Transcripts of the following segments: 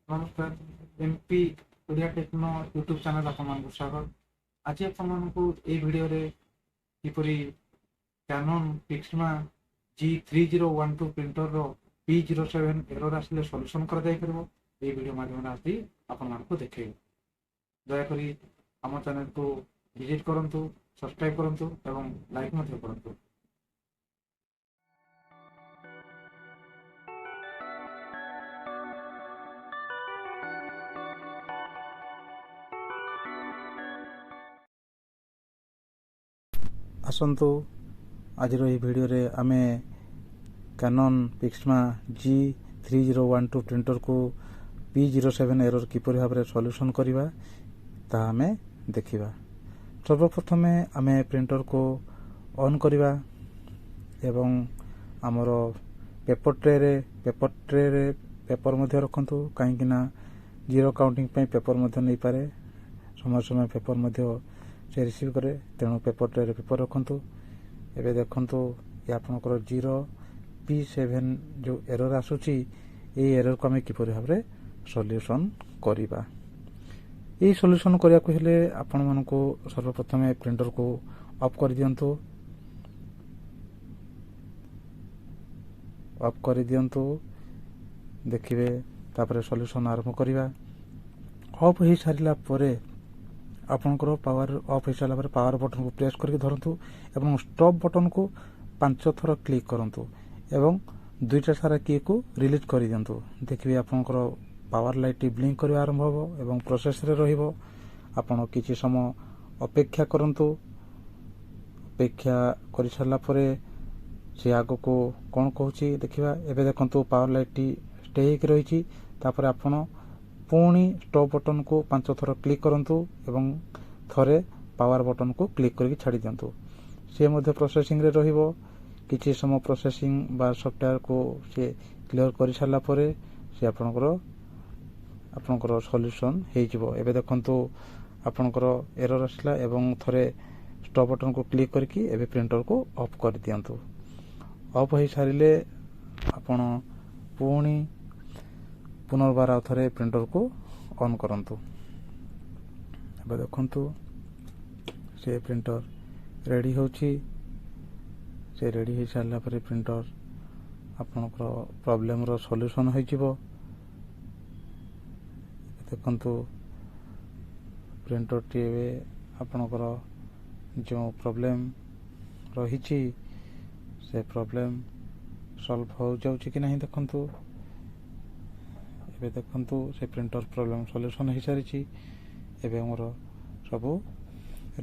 ନମସ୍କାର, MP Odia techno YouTube channel ଆପଣମାନଙ୍କୁ ସ୍ୱାଗତ। ଆଜି ଆପଣମାନଙ୍କୁ ଏଇ ଭିଡ଼ିଓରେ କିପରି କ୍ୟାନନ୍ ପିକ୍ସମା G3012 ପ୍ରିଣ୍ଟରର P07 error ଆସିଲେ ସଲ୍ୟୁସନ୍ କରାଯାଇପାରିବ, ଏହି ଭିଡ଼ିଓ ମାଧ୍ୟମରେ ଆଜି ଆପଣମାନଙ୍କୁ ଦେଖେଇବୁ। ଦୟାକରି ଆମ ଚ୍ୟାନେଲକୁ ଭିଜିଟ୍ କରନ୍ତୁ, ସବସ୍କ୍ରାଇବ୍ କରନ୍ତୁ ଏବଂ ଲାଇକ୍ ମଧ୍ୟ କରନ୍ତୁ। ଆସନ୍ତୁ, ଆଜିର ଏହି ଭିଡ଼ିଓରେ ଆମେ cannon Pixma G3012 ପ୍ରିଣ୍ଟରକୁ P07 error କିପରି ଭାବରେ ସଲ୍ୟୁସନ୍ କରିବା, ତାହା ଆମେ ଦେଖିବା। ସର୍ବପ୍ରଥମେ ଆମେ ପ୍ରିଣ୍ଟରକୁ ଅନ୍ କରିବା ଏବଂ ଆମର ପେପର ଟ୍ରେରେ ପେପର ମଧ୍ୟ ରଖନ୍ତୁ, କାହିଁକିନା ଜିରୋ କାଉଣ୍ଟିଂ ପାଇଁ ପେପର ମଧ୍ୟ ନେଇପାରେ। ସମୟ ସମୟ ପେପର ମଧ୍ୟ ସେ ରିସିଭ୍ କରେ, ତେଣୁ ପେପର ଟ୍ରେରେ ପେପର ରଖନ୍ତୁ। ଏବେ ଦେଖନ୍ତୁ, ଏ ଆପଣଙ୍କର 0 P7 ଯେଉଁ ଏରର୍ ଆସୁଛି, ଏଇ ଏରର୍କୁ ଆମେ କିପରି ଭାବରେ ସଲ୍ୟୁସନ୍ କରିବା। ଏଇ ସଲ୍ୟୁସନ୍ କରିବାକୁ ହେଲେ ଆପଣମାନଙ୍କୁ ସର୍ବପ୍ରଥମେ ପ୍ରିଣ୍ଟରକୁ ଅଫ୍ କରିଦିଅନ୍ତୁ। ଅଫ୍ କରିଦିଅନ୍ତୁ, ଦେଖିବେ, ତାପରେ ସଲ୍ୟୁସନ୍ ଆରମ୍ଭ କରିବା। ଅଫ୍ ହେଇସାରିଲା ପରେ, ଆପଣଙ୍କର ପାୱାର ଅଫ୍ ହେଇସାରିଲା ପରେ ପାୱାର ବଟନ୍କୁ ପ୍ରେସ୍ କରିକି ଧରନ୍ତୁ ଏବଂ ଷ୍ଟପ୍ ବଟନ୍କୁ 5 ଥର କ୍ଲିକ୍ କରନ୍ତୁ ଏବଂ ଦୁଇଟା ସାରା କିକୁ ରିଲିଜ୍ କରିଦିଅନ୍ତୁ। ଦେଖିବେ, ଆପଣଙ୍କର ପାୱାର ଲାଇଟ୍ଟି ବ୍ଲିଙ୍କ କରିବା ଆରମ୍ଭ ହେବ ଏବଂ ପ୍ରୋସେସ୍ରେ ରହିବ। ଆପଣ କିଛି ସମୟ ଅପେକ୍ଷା କରନ୍ତୁ। ଅପେକ୍ଷା କରିସାରିଲା ପରେ ସେ ଆଗକୁ କ'ଣ କହୁଛି ଦେଖିବା। ଏବେ ଦେଖନ୍ତୁ, ପାୱାର ଲାଇଟ୍ଟି ଷ୍ଟେ ହେଇକି ରହିଛି। ତାପରେ ଆପଣ ପୁଣି ଷ୍ଟପ୍ ବଟନ୍କୁ 5 ଥର କ୍ଲିକ୍ କରନ୍ତୁ ଏବଂ ଥରେ ପାୱାର ବଟନ୍କୁ କ୍ଲିକ୍ କରିକି ଛାଡ଼ି ଦିଅନ୍ତୁ। ସିଏ ମଧ୍ୟ ପ୍ରୋସେସିଂରେ ରହିବ। କିଛି ସମୟ ପ୍ରୋସେସିଂ ବା ସଫ୍ଟୱେୟାରକୁ ସିଏ କ୍ଲିୟର କରିସାରିଲା ପରେ ସେ ଆପଣଙ୍କର ସଲ୍ୟୁସନ୍ ହେଇଯିବ। ଏବେ ଦେଖନ୍ତୁ, ଆପଣଙ୍କର ଏରର୍ ଆସିଲା ଏବଂ ଥରେ ଷ୍ଟପ୍ ବଟନ୍କୁ କ୍ଲିକ୍ କରିକି ଏବେ ପ୍ରିଣ୍ଟରକୁ ଅଫ୍ କରିଦିଅନ୍ତୁ। ଅଫ୍ ହେଇସାରିଲେ ଆପଣ ପୁଣି ପୁନର୍ବାର ଆଉ ଥରେ ପ୍ରିଣ୍ଟରକୁ ଅନ୍ କରନ୍ତୁ। ଏବେ ଦେଖନ୍ତୁ, ସେ ପ୍ରିଣ୍ଟର ରେଡ଼ି ହେଉଛି। ସେ ରେଡ଼ି ହେଇସାରିଲା ପରେ ପ୍ରିଣ୍ଟର ଆପଣଙ୍କର ପ୍ରୋବ୍ଲେମର ସଲ୍ୟୁସନ୍ ହୋଇଯିବ। ଦେଖନ୍ତୁ, ପ୍ରିଣ୍ଟରଟି ଏବେ ଆପଣଙ୍କର ଯେଉଁ ପ୍ରୋବ୍ଲେମ୍ ରହିଛି, ସେ ପ୍ରୋବ୍ଲେମ୍ ସଲ୍ଭ ହୋଇଯାଉଛି କି ନାହିଁ ଦେଖନ୍ତୁ। ଏବେ ଦେଖନ୍ତୁ, ସେ ପ୍ରିଣ୍ଟର ପ୍ରୋବ୍ଲେମ୍ ସଲ୍ୟୁସନ୍ ହେଇସାରିଛି। ଏବେ ଆମର ସବୁ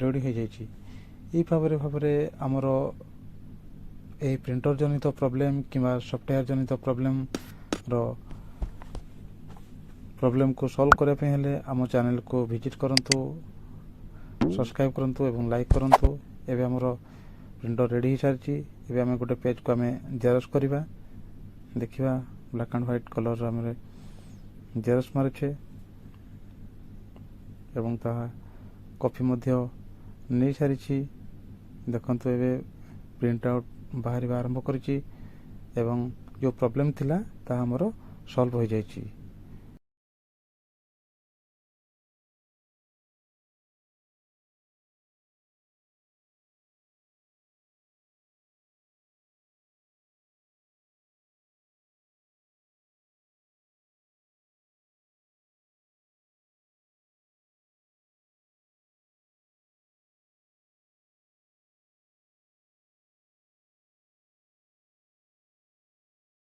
ରେଡ଼ି ହୋଇଯାଇଛି। ଏହି ଭାବରେ ଆମର ଏହି ପ୍ରିଣ୍ଟର ଜନିତ ପ୍ରୋବ୍ଲେମ୍ କିମ୍ବା ସଫ୍ଟୱେୟାର ଜନିତ ପ୍ରୋବ୍ଲେମକୁ ସଲ୍ଭ କରିବା ପାଇଁ ହେଲେ ଆମ ଚ୍ୟାନେଲକୁ ଭିଜିଟ୍ କରନ୍ତୁ, ସବସ୍କ୍ରାଇବ୍ କରନ୍ତୁ ଏବଂ ଲାଇକ୍ କରନ୍ତୁ। ଏବେ ଆମର ପ୍ରିଣ୍ଟର ରେଡ଼ି ହେଇସାରିଛି। ଏବେ ଆମେ ଗୋଟେ ପେଜ୍କୁ ଆମେ ଜେରକ୍ସ କରିବା। ଦେଖିବା, ବ୍ଲାକ୍ ଆଣ୍ଡ ହ୍ୱାଇଟ୍ କଲର୍ର ଆମେ ଜେରକ୍ସ ମାରୁଛେ ଏବଂ ତାହା କପି ମଧ୍ୟ ନେଇସାରିଛି। ଦେଖନ୍ତୁ, ଏବେ ପ୍ରିଣ୍ଟ ଆଉଟ୍ ବାହାରିବା ଆରମ୍ଭ କରିଛି ଏବଂ ଯେଉଁ ପ୍ରୋବ୍ଲେମ୍ ଥିଲା, ତାହା ଆମର ସଲ୍ଭ ହୋଇଯାଇଛି।